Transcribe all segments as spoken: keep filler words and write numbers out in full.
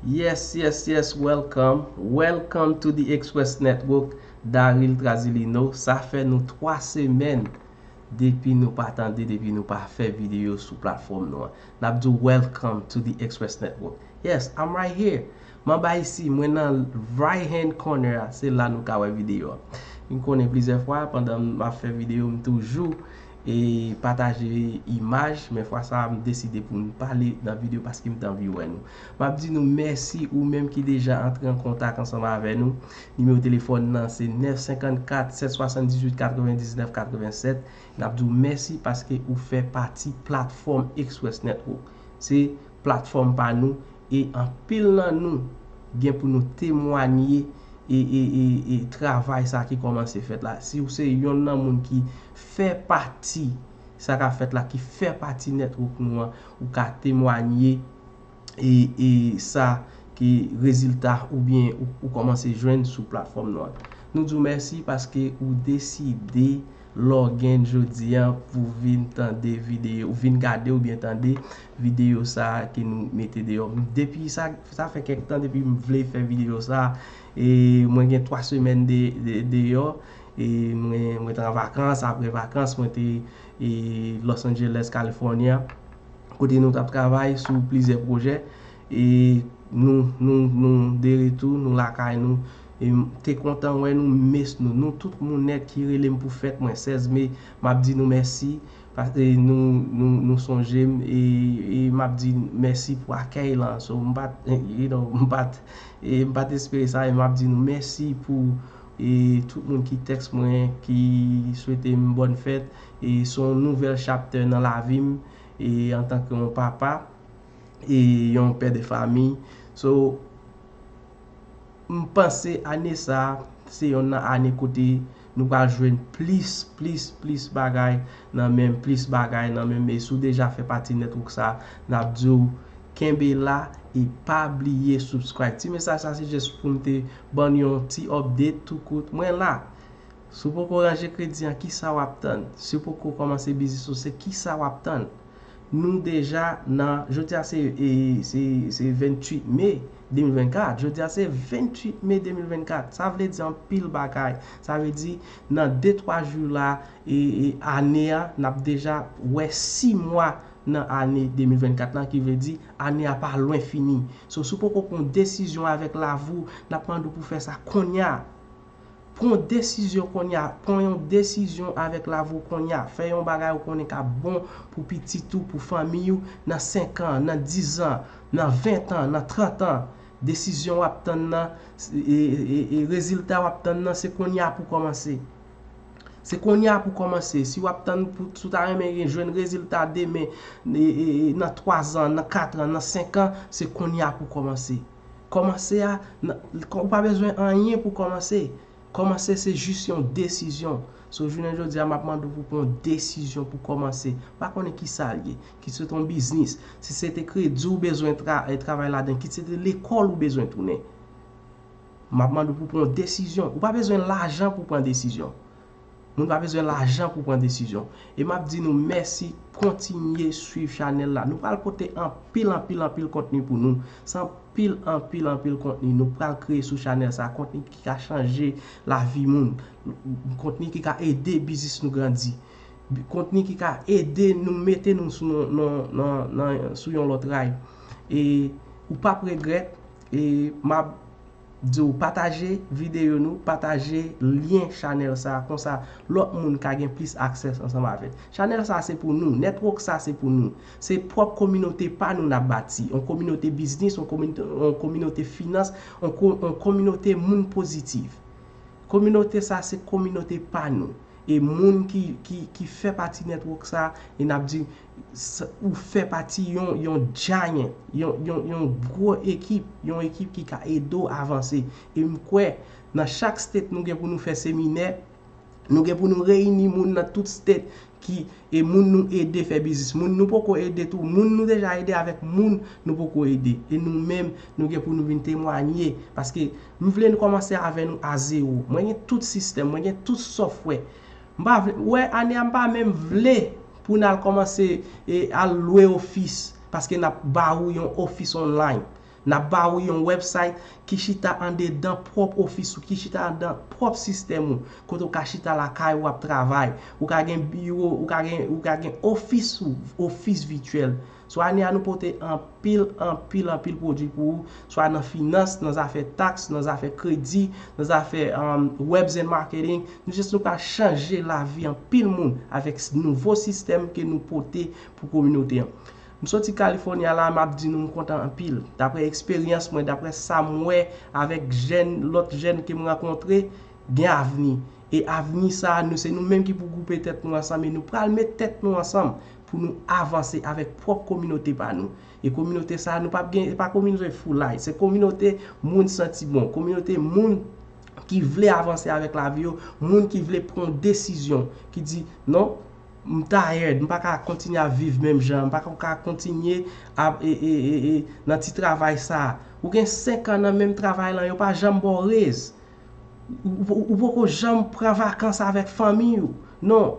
Yes, yes, yes, welcome. Welcome to the Express Network. Daryl Trazilino, sa fè nou twa semèn depi nou pa tande, depi nou pa fè videyo sou platfòm nou an. N ap di w welcome to the Express Network. Yes, I'm right here. M anba isi, mwen nan right hand corner a, se la nou ka wè videyo a. M konnen plizyè fwa, pandan m ap fè videyo, m toujou e pataje imaj, men fwa sa a m deside pou m pale nan videyo paske m te anvi wè nou. M ap di nou mèsi ou menm ki deja antre an kontak ansanm avè nou. Nimewo telefòn nan se nèf senkannkat sèt swasanndizuit katrevendiznèf katrevennsèt. N ap di w mèsi paske ou fè pati platfòm Express Network. Se platfòm pa nou e anpil nan nou gen pou nou temwanye e, e, e, e travay sa ki kòmanse fèt la. Si w se yonn nan moun ki fè pati sa k ap fèt la, ki fè pati network nou an, ou ka temwanye e, e sa ki rezilta oubyen ou, ou kòmanse jwenn sou platfòm nou an. Nou di w mèsi paske ou deside lògen jodi an pou vin tande videyo, ou vin gade oubyen tande videyo sa a ke nou mete deyò. Depi sa, sa fè kèk tan depi m vle fè videyo sa a. E mwen gen twa semèn de, de, deyò. E mwen, mwen te an vakans, apre vakans, mwen te e Los Angeles, California, kote nou t ap travay sou plizyè pwojè. E nou, nou, nou de retou, nou lakay nou. E m te kontan wè nou, m miss nou. Nou tout moun nèt ki rele m pou fèt mwen, sèz me, m ap di nou mèsi. Paske nou, nou, nou sonje m e, e m ap di mèsi pou akèy lan. So, m pa t, you know, m pa t, e m pa t espere sa, e m ap di nou mèsi pou e tout moun ki tèks mwen, ki swete m bòn fèt. E se yon nouvèl chapter nan lavi m e antanke yon papa e yon pè de fanmi. So, m panse ane sa a se yonn nan ane kote nou pral jwenn plis, plis, plis bagay nan men m, plis bagay nan men m. E si w deja fè pati network sa a, n ap di w kenbe la e pa bliye subscribe. Ti mesaj sa se jis pou m te ban n yon ti update tou kout. Mwen la. Si w poko ranje kredi an, kisa w ap tann? Si w poko kòmanse biznis ou, se kisa w ap tann? Nou deja nan, jodi a se, e, se, se venntuit me de mil vennkat. Jodi a se venntuit me de mil vennkat. Sa vle di anpil bagay. Sa vle di nan de twa jou la, e, e, ane a, n ap deja wè sis mwa nan ane de mil vennkat lan, ki vle di ane a pa lwen fini. So, si w poko pran desizyon avèk lavi w, n ap mande w pou fè sa kounye a. Pran desizyon kounye a. Pran yon desizyon avèk lavi w kounye a. Fè yon bagay ou konnen k ap bon pou pitit ou, pou fanmi w, nan senk an, nan diz an, nan ven an, nan trant an. Desizyon w ap tann nan, e, e, e, e rezilta w ap tann nan, se kounye a pou kòmanse. Se kounye a pou kòmanse. Si w ap tann pou, si w ta renmen jwenn rezilta demen, e, e, e, nan twa zan, nan kat an, nan senk an, se kounye a pou kòmanse. Kòmanse a, nan, ou pa bezwen anyen pou kòmanse. Kòmanse se jis yon desizyon. So, jounen jodi a, m ap mande w pou pran yon desizyon pou kòmanse. M pa konnen ki sa l ye. Kit se t yon biznis, si se te kredi w bezwen tra, e, travay ladan, kit se te lekòl ou bezwen tounen. M ap mande w pou pran yon desizyon. Ou pa bezwen lajan pou pran desizyon. Moun pa bezwen lajan pou pran desizyon. E m ap di nou mèsi, kontinye swiv chanèl la. Nou pral pote anpil, anpil, anpil kontni pou nou. Se anpil, anpil, anpil kontni nou pral kreye sou chanèl sa. Kontni ki ka chanje lavi moun. Kontni ki ka ede biznis nou grandi. Kontni ki ka ede nou mete nou sou, non, non, non, non, sou yon lòt ray. E ou p ap regrèt. E m ap di w pataje videyo nou, pataje lyen chanèl sa a, konsa lòt moun ka gen plis aksè ansanm avèk. Chanèl sa a se pou nou, network sa a se pou nou. Se pwòp kominote pa nou n ap bati, yon kominote biznis, yon kominote, yon kominote finans, yon ko-, yon kominote moun pozitif. Kominote sa a se kominote pa nou. E moun ki, ki, ki fè pati network sa a, e n ap di, s-, ou fè pati yon, yon giant, yon, yon, yon gwo ekip, yon ekip ki ka ede w avanse. E m kwè, nan chak state, nou gen pou nou fè seminè, nou gen pou nou reyini moun nan tout state ki, e moun nou ede fè biznis. Moun nou poko ede tou, moun nou deja ede avèk moun nou poko ede. E nou menm, nou gen pou nou vin temwanye. Paske m vle nou kòmanse avè nou a zewo. Mwen gen tout sistèm, mwen gen tout software. M pa vle, ou wè, ane a m pa menm vle pou n al kòmanse, e, al lwe ofis, paske n ap ba ou yon ofis online. N ap ba ou yon website ki chita andedan pwòp ofis ou, ki chita andedan pwòp sistèm ou, kote ou ka chita lakay ou ap travay, ou ka gen biwo, ou ka gen, ou ka gen ofis ou, ofis vityèl. So ane a nou pote anpil, anpil, anpil pwodui pou ou, swa nan finans, nan zafè taks, nan zafè kredi, nan zafè um, webs and marketing. Nou jis nou ka chanje lavi anpil moun avèk nouvo sistèm ke nou pote pou kominote an. M soti California la, m ap di nou m kontan anpil. Daprè eksperyans mwen, daprè sa m wè avèk jèn, lòt jèn ke m rankontre, gen avni. E avni sa a, nou se nou menm ki pou gwoupe tèt nou ansanm e nou pral met tèt nou ansanm pou nou avanse avèk pwòp kominote pa nou. E kominote sa a, nou p ap gen, e pa kominote foulay, se kominote moun santi bon, kominote moun ki vle avanse avèk lavi yo, moun ki vle pran desizyon, ki di non, m tired, m pa ka kontinye ap viv menm jan, m pa ka kontinye ap e, e, e, e, nan ti travay sa a. Ou gen senk an nan menm travay lan, yo pa janm ba w rez. Ou poko janm pran vakans avèk fanmi ou. Non,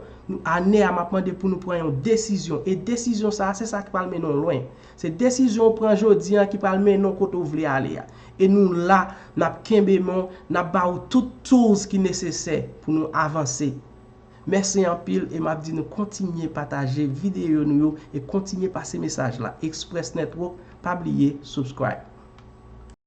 ane a m ap mande pou nou pran yon desizyon. E desizyon sa a, se sa ki pral mennen w lwen. Se desizyon ou pran jodi an ki pral mennen w kote w vle ale a. E nou la, n ap kenbe men w, n ap ba ou tout tools ki nesesè pou nou avanse. Mèsi anpil e m ap di nou kontinye pataje videyo nou yo e kontinye pase mesaj la. Express Network, pa bliye subscribe.